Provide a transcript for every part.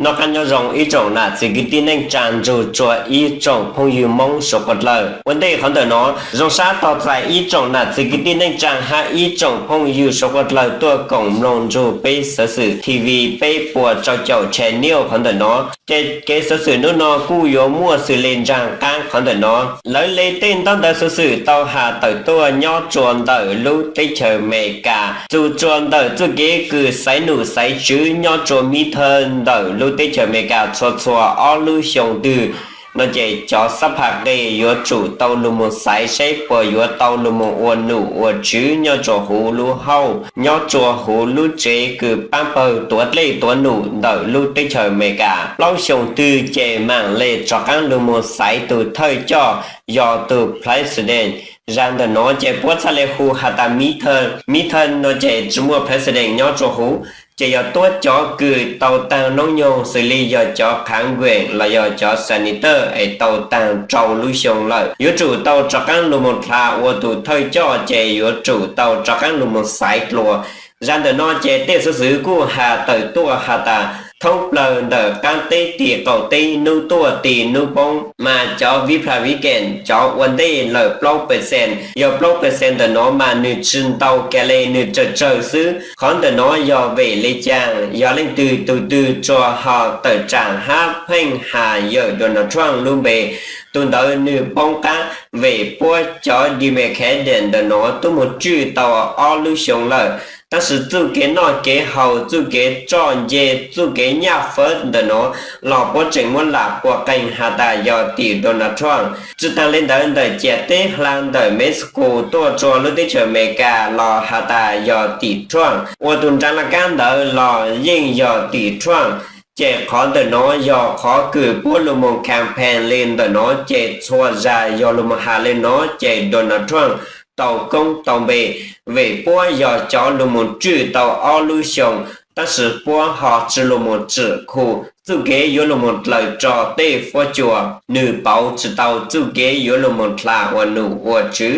Noj qab nyob zoo ib tsoom nam txiv kwv tij neej tsaa nrug rua ib tsoom phooj ywg Moob suav quas dlawg. Ua ntej qhov ntawm no, zoo sab tog txais ib tsoom nam txiv kwv tij neej tsaa hab ib tsoom phooj ywg suav quas dlawg tuaj koom mloog nrug peb Xov Xwm TV peb puas rau caum channel qhov ntawm no. Ces kev xov xwm hnub no kuj yuav muaj xws le ntsaag qaab qhov ntawm no. Lawv le tej ntaub ntawv xov xwm tau has tawm tuaj nyob rua ntawm lub teb chaws Amelikas, txug rua ntawm txuj kev kws xaiv num xaiv tswv nyob rua Midterm ntawm lub teb chaws Amelikas txhua txhua ob lub xyoo twg no ces cov xab phas qe yuav tsum tau lug moog xaiv seb puas yuav tau lug moog ua num ua tswv nyob rua huv lub hauj, nyob rua huv lub tsev kws paab pawg tuav dlej tuav num ntawm lub teb chaws Amelikas. Plaub xyoo twg ces maam le rov qaab lug moog xaiv tug thawj coj yog tug president. Zag ntawm no ces puab txhaj le hu has tas midterm, midterm no ces tsi muaj president nyob rua huv, ces yog tuab cov kws tau taag noob nyoog xws le yog cov Congress los yog cov senator es tau taag rau lub xyoo lawm, yuav tsum tau rov qaab lug moog dlha ua tug thawj coj ces yuav tsum tau rov qaab lug moog xaiv dlua. Zag ntawm no ces tej xov xwm kuj has tawm tuaj has tas thoob plawg ntawm qaab teb tig qaum teb, nub tuaj tig nub poob mas cov Republican cov ua ntej lawm plaub percent, yog plaub percent ntawm no mas nwg tsi ntau kag le, nwg tsawg tsawg xwb. Qhov ntawm no yog vim le caag? Yog leej twg tug twg tsuas ho tawm tsaam hab pheej has yawm Donald Trump lub npe, tug ntawd nwg poob qab. Vim puab cov Democrat ntawm no tub moog tswj tau ob lub xyoo lawm, tab sis txuj kev noj kev haus, txuj kev roj nce, txuj kev nyaj fawb ntawm no los puab tseem muab lam quas qeeg has tas yog tim Donald Trump. Tsi taag le ntawd, ntawm ciam teb hla ntawm Mexico tuaj rua lub teb chaws Amelikas los has tas yog tim Trump. Ua tug nraag laj kab ntawd los yeej yog tim Trump. Ces qhov ntawm no yog qhov kws puab lug moog campaign le ntawm no, ces txhua zag yog lug moog has le no ces Donald Trump tau koob tau npe, vim puab yog cov lug moog tswj tau ob lub xyoo, tab sis puab ho tsi lug moog tsim khu txuj kev yuav lug moog dlaws rua tej fuab cua. Nwg pauv tsi tau txuj kev yuav lug moog dlha ua num ua tswv,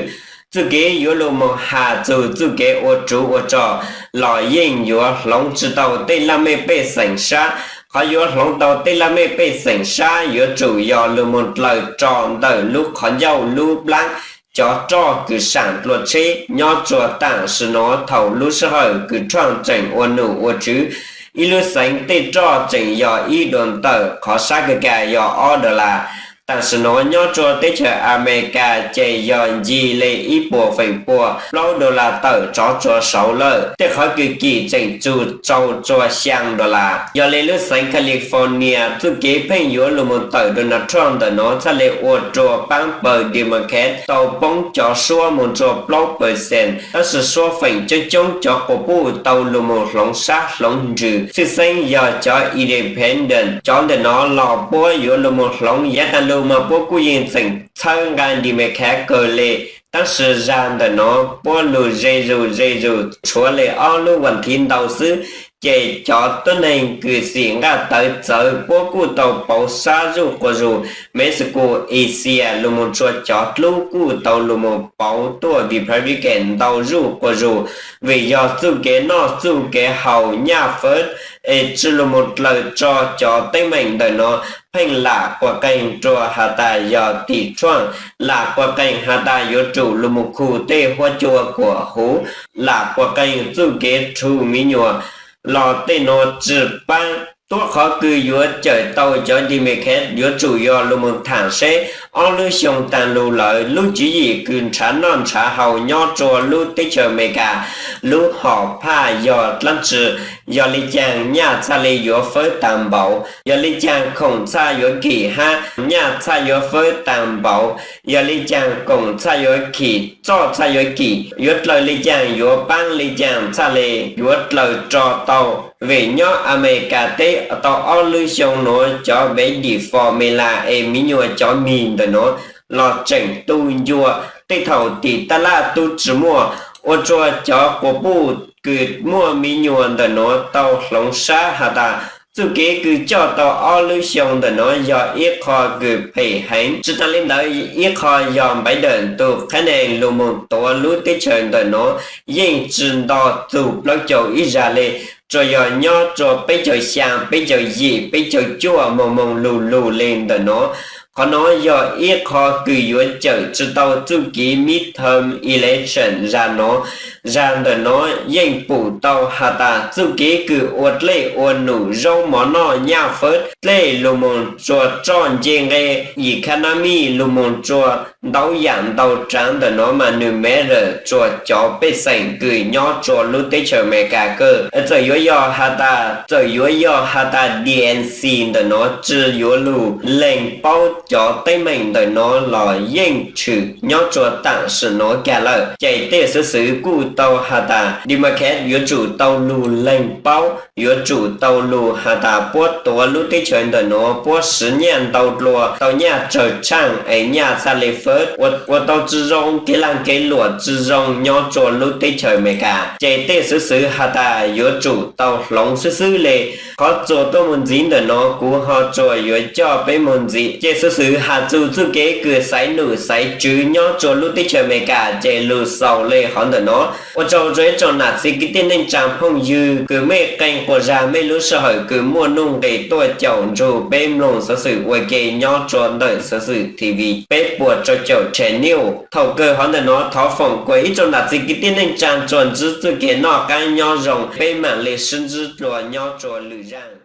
txuj kev yuav lug moog has txug txuj kev ua ruv ua rog los yeej yuav hloov tsi tau tej laj mej pej xeem sab. Qhov yuav hloov tau tej laj mej pej xeem sab yuav tsum yog lug moog dlaws rua ntawm lub qhov ncauj lub nplaab, cov roj kws saam dlua tsheb nyob rua taam sim no thaum lub sij hawm kws Trump tseem ua num ua tswv, ib lub xeev tej roj tseem yog ib dua ntawm qhov sab kag kag yog ob dollar. Taam sim no nyob rua teb chaws Amelikas ces yog ncig le ib puas feem pua plaub dollar tawm tsov tsua saud lawm. Tej qhov kws kim tseem txug rua xyaa dollar. Yog le lub xeev California txuj kev pheej yuav lug moog tawm Donald Trump ntawm no txhaj le ua rua paab pawg Democrat tau poob cov suab moog rua plaub percent, tab sis suab feem coob coob cov quas puj tau lug moog hloov sab hloov ntsws, tshwj xeeb yog cov independent. Cov ntawm no los puab yuav lug moog hloov, yav taag lug mas puab kuj yeej tseem txhawb nqaa Democrat kawg le, tab sis zag ntawm no puab lug ze zus ze zus tshuav le ob lub vas thiv ntau xwb, ces cov tuab neeg kws xim nqaj tawv txawv puab kuj tau pauv sab zuj quas zus. Mexico, Asia lug moog rua cov dlub kuj tau lug moog pauv tuaj Republican ntau zuj quas zus, vim yog txuj kev noj txuj kev haus nyaj fawb es tsi lug moog dlaws rua cov teeb meem ntawm no, pheej lam quas qeeg rua has tas yog tim Trump, lam quas qeeg has tas yuav tsum lug moog khu tej huab cua kuas huv, lam quas qeeg txuj kev rhu miv nyuas los tej no tsi paab. Tuab qhov kws yuav cawm tau cov Democrat yuav tsum yog lug moog thaam seb ob lub xyoo taag lug lawm lub tswv yim kws nrhav noj nrhav haus nyob rua lub teb chaws Amelikas lub hom phaj yog dlaab tsi, yog le caag nyaj txhaj le yuav fawb taag npaum, yog le caag khoom txhaj yuav kim hab nyaj txhaj yuav fawb taag npaum, yog le caag khoom txhaj yuav kim, roj txhaj yuav kim, yuav dlaws le caag, yuav paab le caag txhaj le yuav dlaws rua tau. Vim nyob Amelikas teb tau ob lub xyoo nuav cov medical formula es miv nyuas cov mig ntawm nuav los tseem tu ncua, tej thaum tim taj laj tub tsi muaj, ua rua cov quas puj kws muaj miv nyuas ntawm nuav tau hloov sab has tas Txuj kev kws coj tau ob lub xyoo ntawm no yog ib qho kws phem heev. Tsi taag le ntawd, ib qho yog Biden tug qhab neeg lug moog tuav lub teb chaws ntawm no yeej tsi nto txug plaub caug ib zag le, tsuas yog nyob rua peb caug xyaa, peb caug yim, peb caug cuaj moog moog lug lug le ntawm no. Qhov no yog ib qho kws yuav cawm tsi tau txuj kev midterm election zag no. Zag ntawm no yeej pum tau has tas txuj kev kws ua dlej ua num, zaub mov noj, nyaj fawb, dlej lug moog rua roj ncej nqe, economy lug moog rua ntau yaam ntau tsaav ntawm no mas nwg matter rua cov pej xeem kws nyob rua lub teb chaws Amelikas kawg. Txawm yuav yog has tas, txawm yuav yog has tas DNC ntawm no tsi yuav lug leeg paub cov teeb meem ntawm no los yeej tshwm nyob rua taam sim no kag lawm. Ces tej xwv xwv kuj tau has tas Democrat yuav tsum tau lug leeg paub, yuav tsum tau lug has tas puab tuav lub teb chaws ntawm no puab siv nyaj ntau dlua, tau nyaj tsawg tshaaj es nyaj txhaj le fawb, ua tau tsi zoo, kev laag kev luam tsi zoo nyob rua lub teb chaws Amelikas. Ces tej xwv xwv has tas yuav tsum tau hloov xwb xwb le. Qhov txuas tuaj moog ntxiv ntawm no kuv ho tsuas yuav coj peb moog ntxiv. Ces xwv xwv has txug txuj kev kws xaiv num xaiv tswv nyob rua lub teb chaws Amelikas ces lug xaus le hov ntawm no. Ua tsaug rua ib tsoom nam txiv kwv tij neej tsaa phooj ywg kws mej qee quas zag mej lub sij hawm kws muaj nuj nqes tuaj caum nrug peb mloog xov xwm ua ke nyob rua ntawm Xov Xwm TV peb puas rau caum channel. Thaum kawg hov ntawm no thov foom kuas ib tsoom nam txiv kwv tij neej tsaa tsuas ntsib txuj kev noj qaab nyob zoo, peb maam le sib ntsib dlua nyob rua lwm zaaj.